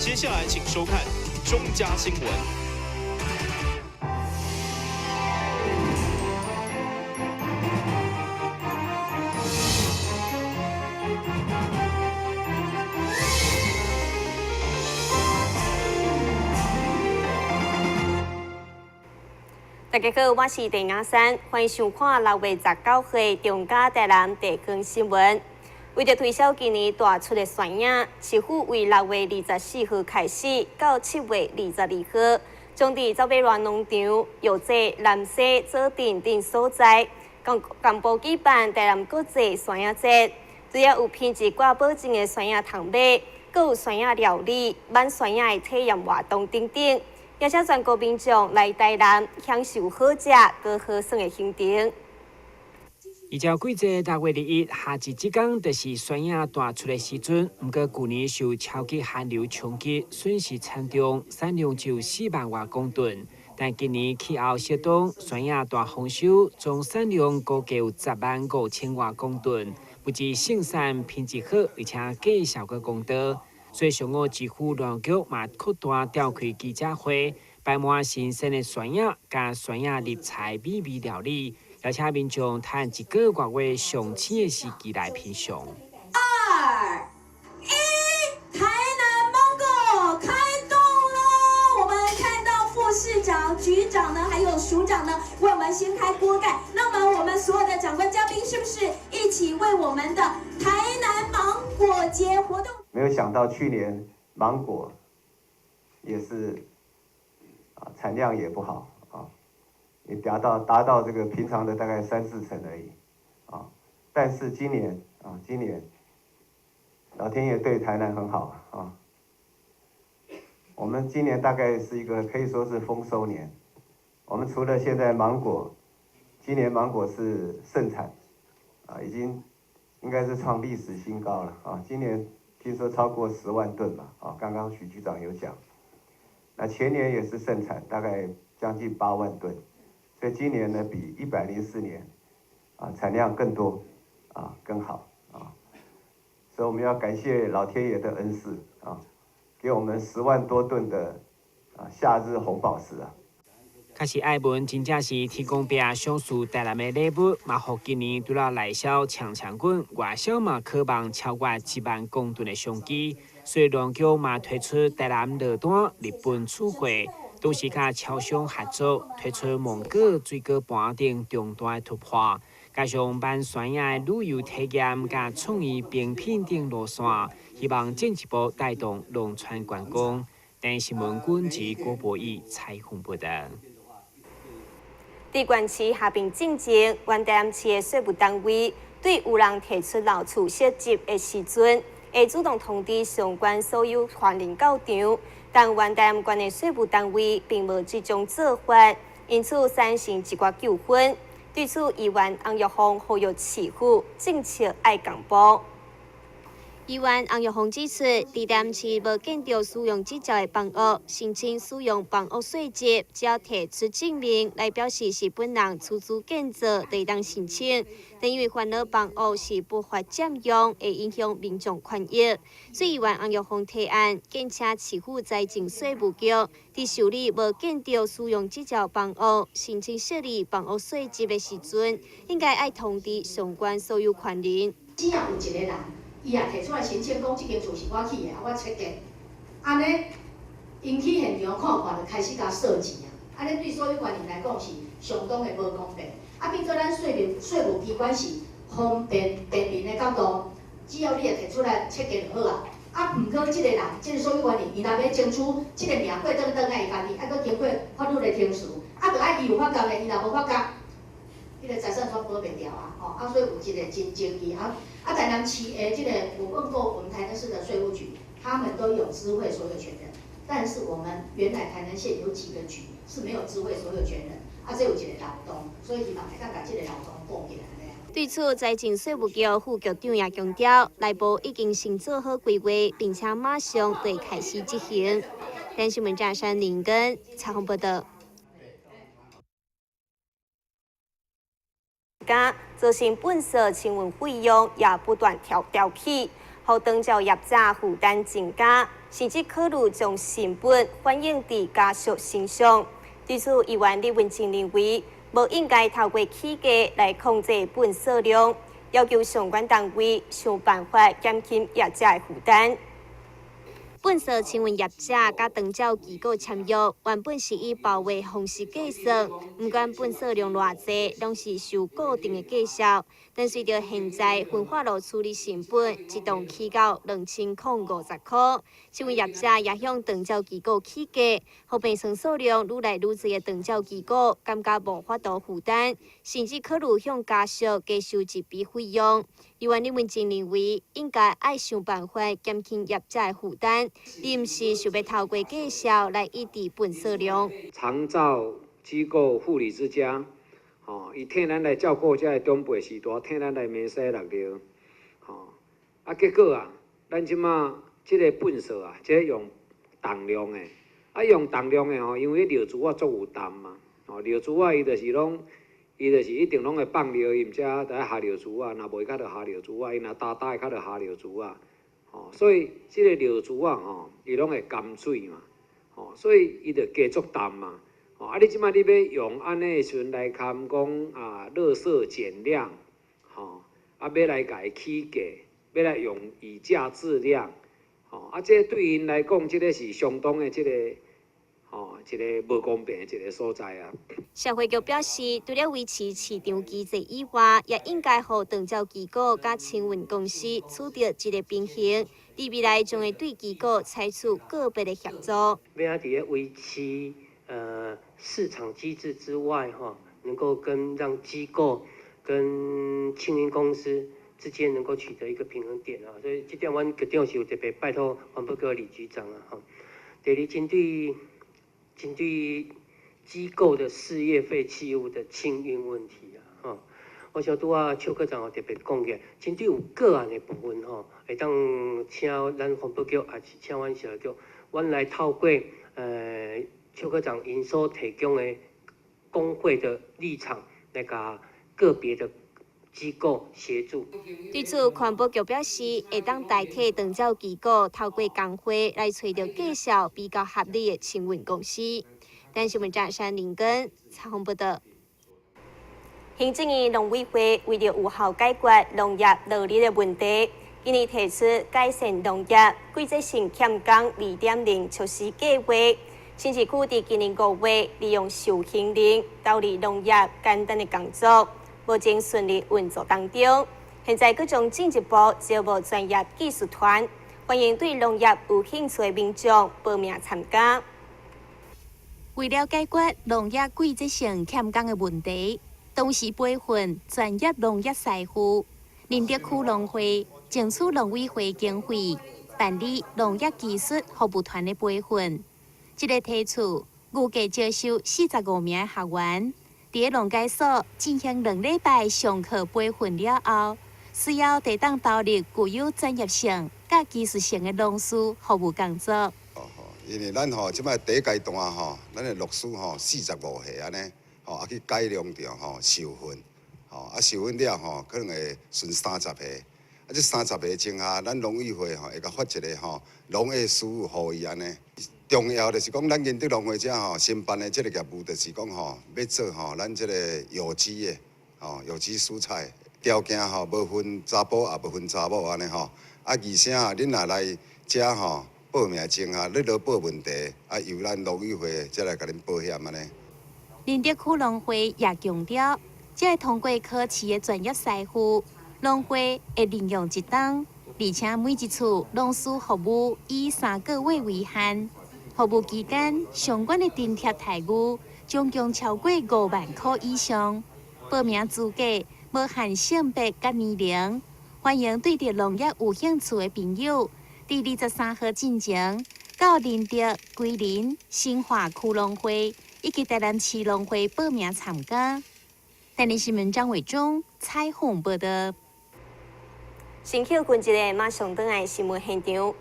接下來請收看中嘉新聞。大家好，我是鄭雅珊，歡迎收看6月19號中嘉台南地方新聞。為著推銷今年大出的蒜仔，市府為6月24號開始到7月22號，將佇走馬巒農場、藥劑、南西、左鎮等所在，共同步舉辦台南國際蒜仔節。除了有品質掛保證的蒜仔通賣，閣有蒜仔料理、挽蒜仔的體驗活動等等。邀請全國民眾來台南享受好食、閣好耍的行程。依照季節，6月21夏至這天就是蒜仔大出的時陣。毋過舊年受超級寒流衝擊，損失慘重，產量只有4萬外公噸。但今年氣候適當，蒜仔大豐收，總產量估計有10萬5千外公噸，不止盛產品質好，而且價數閣公道。所以上午市府農局嘛擴大召開記者會，擺滿新鮮的蒜仔佮蒜仔入菜美味料理，邀請民眾趁一個外月上鮮的時機來品嚐。二一，台南芒果開動囉！我們看到副市長、局長呢，還有署長呢，為我們掀開鍋蓋。那麼我們所有的長官嘉賓，是不是一起為我們的台南芒果節活動？沒有想到去年芒果也是啊，產量也不好啊，也達到這個平常的大概三四成而已啊。但是今年啊，今年老天爺對台南很好啊，我們今年大概是一個可以說是豐收年。我們除了現在芒果，今年芒果是盛產啊，已經應該是創歷史新高了啊，今年。聽說超過10萬噸吧？啊，剛剛許局長有講。那前年也是盛產，大概將近8萬噸，所以今年呢比104年啊產量更多，啊更好啊。所以我們要感謝老天爺的恩賜啊，給我們10萬多噸的啊夏日紅寶石啊。確實，愛文真正是天公伯賞賜台南的禮物，嘛，予今年除了內銷強強滾，外銷嘛可望超過1萬公噸的商機。所以，農局嘛推出台南落單日本出貨，同時佮超商合作推出芒果水果盤等重大突破，加上挽蒜仔的旅遊體驗佮創意冰品等路線，希望進一步帶動農村觀光。電視新聞軍及郭博義採訪報導。佇縣市合併進前，原台南市的稅務單位對有人提出老厝設籍的時陣，會主動通知相關所有權人到場，但原台南縣的稅務單位並無這種做法，因此產生一寡糾紛。對此，議員翁玉鳳呼籲市府政策愛共步。議員翁玉鳳指出，佇台南市無建築使用執照的房屋，申請使用房屋稅籍，只要提出證明來表示是本人出資建造，就會當申請。但因為煩惱房屋是不法佔用，會影響民眾權益，所以議員翁玉鳳提案，建請市府財政稅務局，佇受理無建築使用執照房屋，申請設立房屋稅籍的時陣，應該愛通知相關所有權人。只要有一個人，伊也提出來申請，講這間厝是我起的，啊，我設計，按呢，𪜶去現場看看，就開始共算錢啊，按呢對所有權人來講是相當的無公平。啊，變做咱稅務機關是方便便民的角度，只要你會提出來設計就好啊。啊，毋過這個人，這個所有權人，伊若欲爭取這個名過轉轉來伊家己，愛閣經過法律的程序，啊，著愛伊有發覺的，伊若無發覺，彼個財產煞保袂牢啊，吼，啊，所以有一個真爭議啊。啊，台南市的這個，我問過我們台南市的稅務局，他們都有知會所有權人，但是我們原來台南縣有幾個局是沒有知會所有權人，啊，這有一個漏洞，所以希望會當共這個漏洞補起來。對此，財政稅務局副局長也強調，內部已經先做好規劃，並且馬上就會開始執行。電視新聞張林根採訪報導。家造成糞掃清運費用也不斷調調起，予長照業者負擔增加，甚至考慮將成本反映佇家屬身上。對此，議員李文靜認為，無應該透過起價來控制糞數量，要求相關單位想辦法減輕業者的負擔。糞掃清運業者佮長照機構簽約，原本是以包月方式計算，毋管糞掃量偌濟，攏是收固定的價數。但隨著現在焚化爐處理成本一棟起到2050塊，清運業者也向長照機構起價，予病床數量愈來愈濟的長照機構感覺無法度負擔，甚至考慮向家屬加收一筆費用。議員李文靜認為，應該愛想辦法減輕業者的負擔，而毋是想欲透過價數來抑制糞掃量。長照機構護理之家，吼，伊替咱來照顧這个長輩時代，替咱來免洗落尿，吼，啊，結果啊，咱這馬這个糞掃啊，這個用重量的，啊，用重量的吼，因為尿珠仔足有重嘛，吼，尿珠仔伊就是攏。伊就是一定攏會放尿，伊毋才得愛下尿珠仔，若無伊較著下尿珠仔，伊若焦焦的較著下尿珠仔，吼，所以這个尿珠仔吼，伊攏會含水嘛，吼，所以伊就加足重嘛，吼，啊，你這擺你欲用按呢的時陣來堪講啊，垃圾減量，吼，啊，欲來共伊起價，欲來用以價質量，吼，啊，這對𪜶來講，這个是相當的這个。哦，一个無公平的一个所在啊。社會局表示，除了維持市場機制以外，也應該予長照機構佮清運公司取得一个平衡。佇未來將會對機構採取個別的協助。欲按佇咧維持市場機制之外，哈，能夠跟讓機構跟清運公司之間能夠取得一個平衡點啊。所以這點，阮局長是有特別拜託環保局李局長啊，哈。第二，針對機構的事業廢棄物的清運問題啊，吼，我想拄仔邱科長有特別講過，針對有個案的部分吼，會當請咱環保局，抑是請阮社會局，阮來透過邱科長𪜶所提供的工會的立場來共個別的機構協助。對此，環保局表示，會當代替長照機構透過工會來揣著價數比較合理的清運公司。台視新聞張山林根採訪報導。行政院農委會為著有效解決農業勞力的問題，今年提出改善農業季節性欠工2.0措施計劃。新市區佇今年5月利用授薪令投入農業簡單的工作。目前順利運作當中，現在閣將進一步招募專業技術團，歡迎對農業有興趣的民眾報名參加。為了解決農業季節性欠工的問題，同時培訓專業農業師傅，寧德區農會爭取農委會經費辦理農業技術服務團的培訓。這个提出預計招收45名學員。佇咧農改所進行2禮拜上課培訓了後，需要得當投入具有專業性佮技術性的農事服務工作。哦因為咱吼這擺第一階段吼，咱的牧師吼45歲按呢，吼啊去改良著吼受訓，吼啊受訓了吼可能會剩30歲，啊這30歲之下，咱農委會吼會共發一个吼農業師傅予伊按呢。重要就是講，咱仁德農會遮吼新辦的這个業務，就是講吼欲做吼咱這个有機的吼有機蔬菜，條件吼無分查埔也無分查某按呢吼，啊而且啊，恁若來遮吼報名前啊，你著報問題，啊由咱農委會才來共恁保險按呢。仁德區農會也強調，這會通過考試的專業師傅，農會會任用一冬，而且每一次農事服務以3個月為限。服務期間，相關的津貼待遇總共超過5萬塊以上。報名資格無限性別佮年齡，歡迎對著農業有興趣的朋友，佇23號進前到仁德、龜林、新化區農會以及台南市農會報名參加。台南新聞張偉忠採訪報導。先歇睏一下，馬上轉來新聞現場。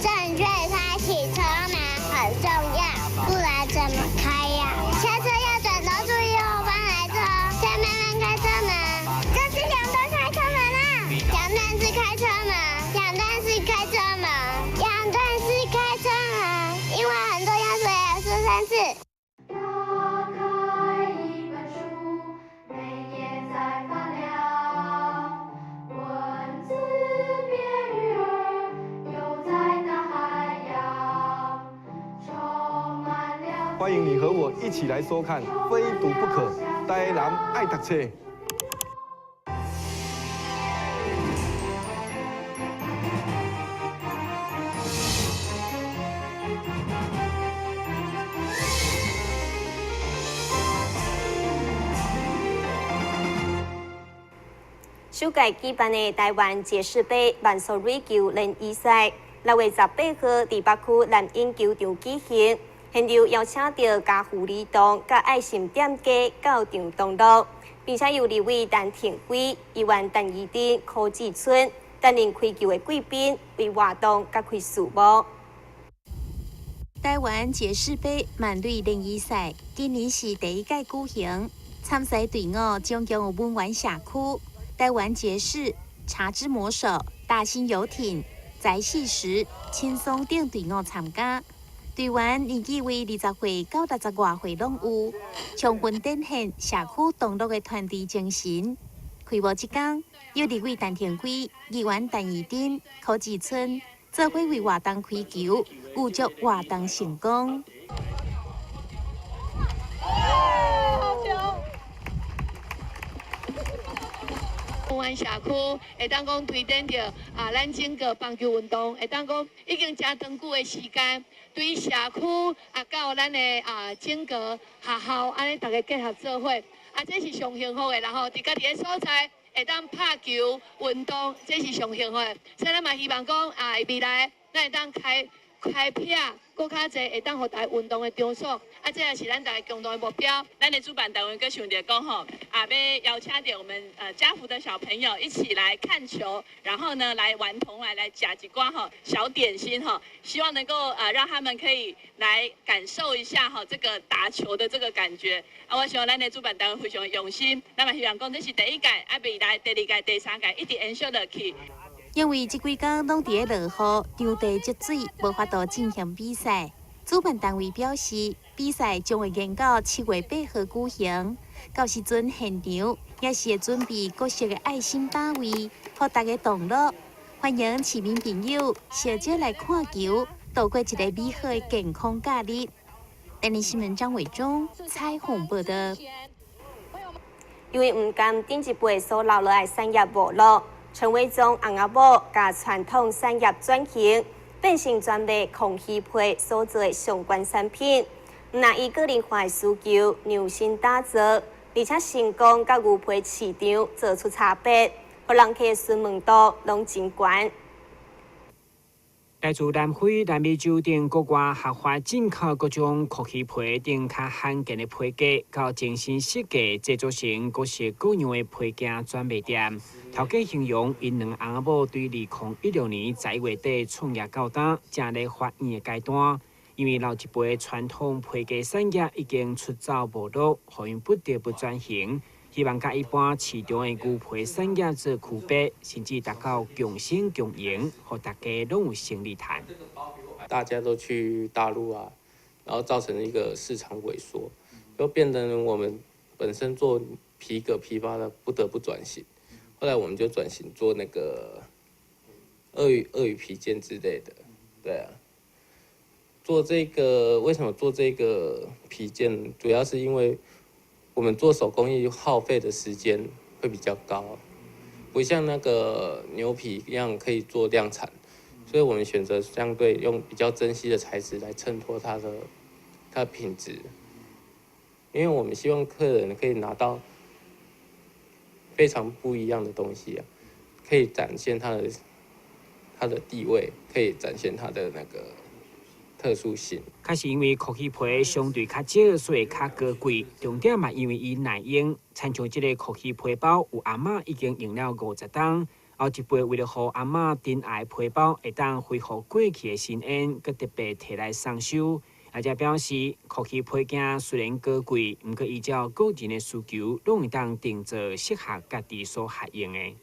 正確開啟充滿很重歡迎你和我一起來收看《非讀不可》，台南愛讀冊。首屆舉辦的台灣傑士盃慢速壘球聯誼賽，6月18號佇北區南英球場舉行。現場邀請著家父李東佮愛心店家到場同樂，並且由立委陳廷圭、議員陳怡貞、柯志春擔任開球的貴賓，為活動揭開序幕。台灣傑士盃慢壘聯誼賽今年是第一屆舉行，參賽隊伍總共有文員社區、台灣傑士、茶之魔手、大興遊艇、宅戲時、輕鬆等隊伍參加。隊員年紀為20歲到60外歲攏有，充分展現社區同樂的團隊精神。開幕這天，由立委陳廷圭、議員陳怡貞、柯志春做伙為活動開球，預祝活動成功。阮社區會當講推展著啊，咱整個棒球運動會當講已經誠長久的時間，對社區啊到咱的啊整個學校按呢逐家結合做伙，啊這是上幸福的啦吼！佇家己的所在會當拍球運動，這是上幸福的。所以咱嘛希望講啊，未來咱會當開闢閣較濟會當予大家運動的場所，啊，這也是咱大家共同的目標。咱的主辦單位閣想著講吼，啊，欲邀請著我們家福的小朋友一起來看球，然後呢來玩同來來食一寡吼小點心吼，希望能夠讓他們可以來感受一下吼這個打球的這個感覺。啊，我想咱的主辦單位非常用心，咱嘛希望講這是第一屆，啊，未來第二屆、第三屆一直延續落去。因為這幾工攏佇咧落雨，場地積水，無法度進行比賽。主辦單位表示，比賽將會延到7月8號舉行。到時陣現場也是會準備各式的愛心把位，予大家同樂。歡迎市民朋友小姐來看球，度過一個美好的健康假日。電視新聞張偉忠採訪報導。因為毋甘頂一輩所留落來產業沒落。陳偉忠翁仔某共傳統產業轉型，變成專賣空魚皮所做的相關產品。毋但依個人化的需求量身打造，而且成功佮牛皮市場做出差別，予人客詢問度攏真懸。來自南非、南美洲等國外合法進口各種蛞蝓皮等較罕見的皮革，到精心設計製作成各式各樣的皮件專賣店。頭家形容，𪜶兩翁仔某對2016年11月底創業到今，正咧發育的階段。因為老一輩傳統皮革產業已經出走沒落，予𪜶不得不轉型，希望佮一般市場的牛皮產業做區別，甚至達到共生共贏，予大家攏有生意趁。大家都去大陸啊，然後造成一個市場萎縮，就變成我們本身做皮革批發的不得不轉型。後來我們就轉型做那個鱷魚皮件之類的，對啊。做這個為什麼做這個皮件？主要是因為我們做手工藝耗費的時間會比較高，不像那個牛皮一樣可以做量產，所以我們選擇相對用比較珍稀的材質來襯托它的品質，因為我們希望客人可以拿到非常不一樣的東西啊，可以展現它的地位，可以展現它的那個特殊性。確實因為蛞蝓皮相對較少，所以較高貴。重點嘛，因為伊耐用。親像這個蛞蝓皮包，有阿嬤已經用了50冬。後一輩為了予阿嬤珍愛皮包會當恢復過去的神韻，閣特別提來送修。而且表示，蛞蝓皮件雖然高貴，毋過依照個人的需求，攏會當定做適合家己所合用的。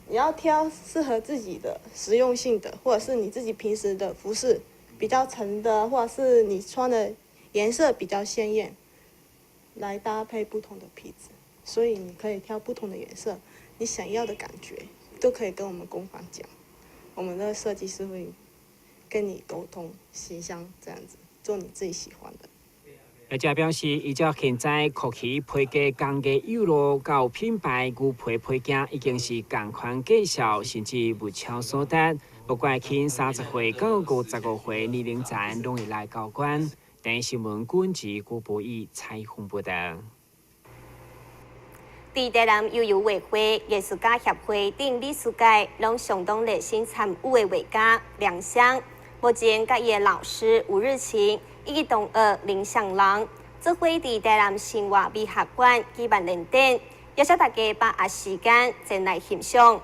你要挑適合自己的、實用性的，或者是你自己平時的服飾比較沉的，或者是你穿的顏色比較鮮豔，來搭配不同的皮子。所以你可以挑不同的顏色，你想要的感覺都可以跟我們工坊講，我們的設計師會跟你溝通、形象這樣子，做你自己喜歡的。業者表示，依照現在曲奇皮革工藝幼路到品牌牛皮配件，已經是仝款價數，甚至物超所值。不管輕30歲到55歲年齡層，攏會來交關。電視新聞軍事郭博義採訪報導。佇台南悠遊畫會、藝術家協會等美術界，攏相當熱心參與的畫家梁湘，目前佮伊的老師吳日晴以及同學林向郎，做伙佇台南生活美學館舉辦聯展，邀請大家把握時間前來欣賞。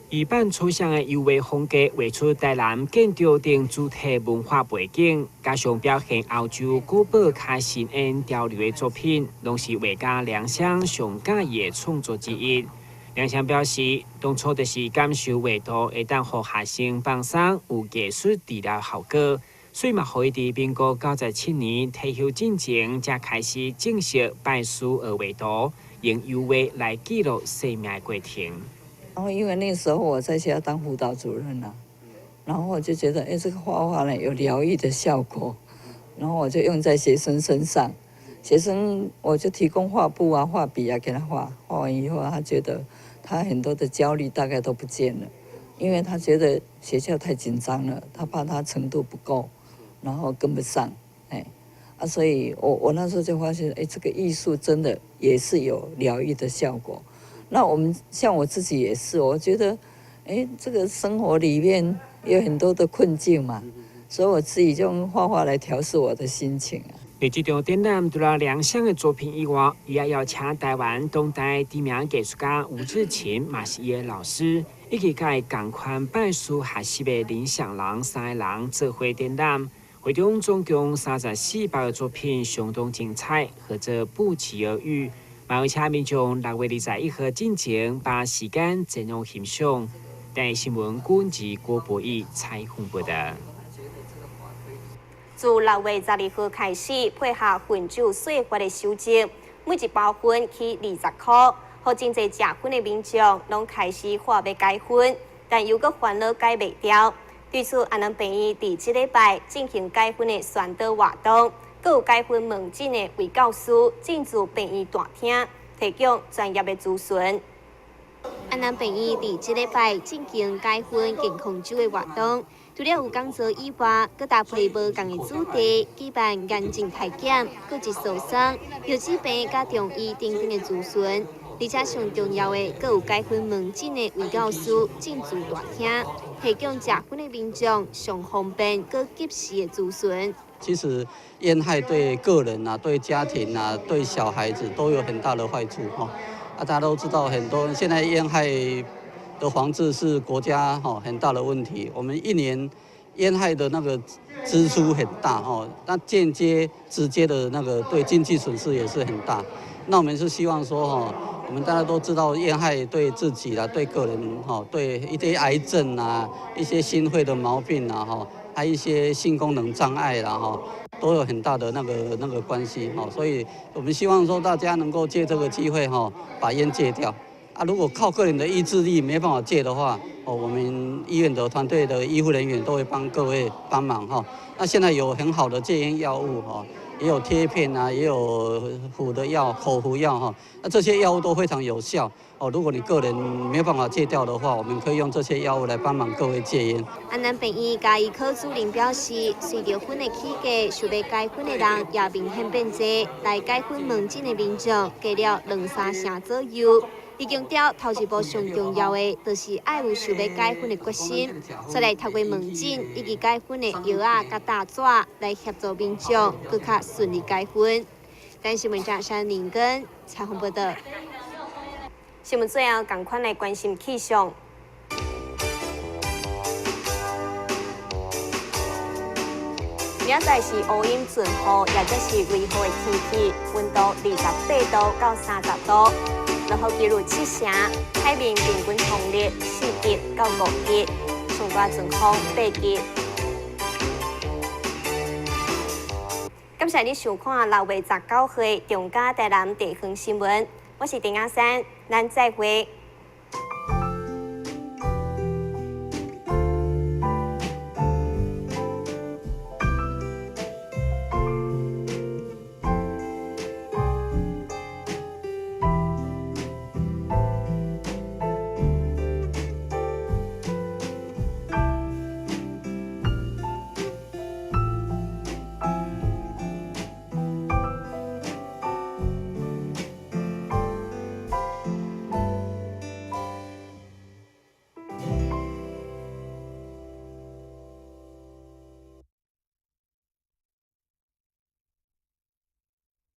以半抽象的油畫風格畫出台南建築等主題文化背景，加上表現歐洲古堡佮神煙潮流的作品，攏是畫家梁湘上佮意的創作之一。梁湘表示，當初就是感受畫圖會當予學生放鬆，有藝術治療效果，所以嘛，予伊佇民國97年退休進前，才開始正式拜師學畫圖，用油畫來記錄生命的過程。然後因為那個時候我在學校當輔導主任啦，然後我就覺得，哎，這個畫畫呢有療癒的效果，然後我就用在學生身上，學生我就提供畫布啊、畫筆啊給他畫，畫完以後他覺得他很多的焦慮大概都不見了，因為他覺得學校太緊張了，他怕他程度不夠，然後跟不上，哎，啊，所以我那時候就發現，哎，這個藝術真的也是有療癒的效果。那我們像我自己也是，我覺得，哎，這個生活裡面有很多的困境嘛，所以我自己就用畫畫來調適我的心情啊。佇這場展覽除了梁湘的作品以外，伊也邀請台灣當代知名藝術家吳志勤，嘛是伊的老師，以及佮伊仝款拜師學習的林向郎三个人做伙展覽。會中總共34幅的作品相當精彩，號做不期而遇。嘛有請民眾6月21號進前把時間前往欣賞。電視新聞軍事郭博義採訪報導。自6月12號開始，配合薰酒稅法的修正，每一包薰起20箍，予真濟食薰的民眾攏開始話欲戒薰，但又閣煩惱戒袂掉。對此，安南病院佇這禮拜進行戒薰的宣導活動，閣有戒薰門診的衛教師進駐病院大廳，提供專業的諮詢。安南病院佇這禮拜進行戒薰健康週的活動，除了有講座以外，閣搭配無仝的主題，舉辦眼鏡體檢、骨質疏鬆、腰椎病佮中醫等等的諮詢。而且上重要的，閣有戒薰門診的衛教師進駐大廳，提供食薰的民眾上方便、閣及時的諮詢。其實煙害對個人啊、對家庭啊、對小孩子都有很大的壞處哈。啊，大家都知道，很多現在煙害的防治是國家哈很大的問題。我們一年煙害的那個支出很大哦，那間接、直接的那個對經濟損失也是很大。那我們是希望說哈，我們大家都知道煙害對自己啦、對個人哈、對一些癌症啊、一些心肺的毛病啊哈，還有一些性功能障礙啦哈，都有很大的那個關係哈。所以我們希望說大家能夠借這個機會哈，把煙戒掉。啊，如果靠個人的意志力沒辦法戒的話，哦，我們醫院的團隊的醫護人員都會幫各位幫忙哈。那現在有很好的戒煙藥物哈，也有貼片啊，也有服的藥、口服藥哈。那這些藥物都非常有效哦。如果你個人沒有辦法戒掉的話，我們可以用這些藥物來幫忙各位戒煙。安南病院家醫科主任表示，隨著薰的起價，想欲戒薰的人也明顯變濟，來戒薰門診的民眾加了兩三成左右。伊強調，頭一步上重要的，就是愛有想欲戒薰的決心，煞來透過門診以及戒薰的藥仔佮打紙來協助民眾，閣較順利戒薰。台視新聞張林根採訪報導。新聞最後，仝款來關心氣象。明仔載是烏雲陣雨，也就是微雨的天氣，溫度28度到30度。落雨幾率7成，海面平均風力4級到5級，上大陣風8級。感謝你收看6月19號中嘉台南地方新聞，我是陳亞珊，咱再會。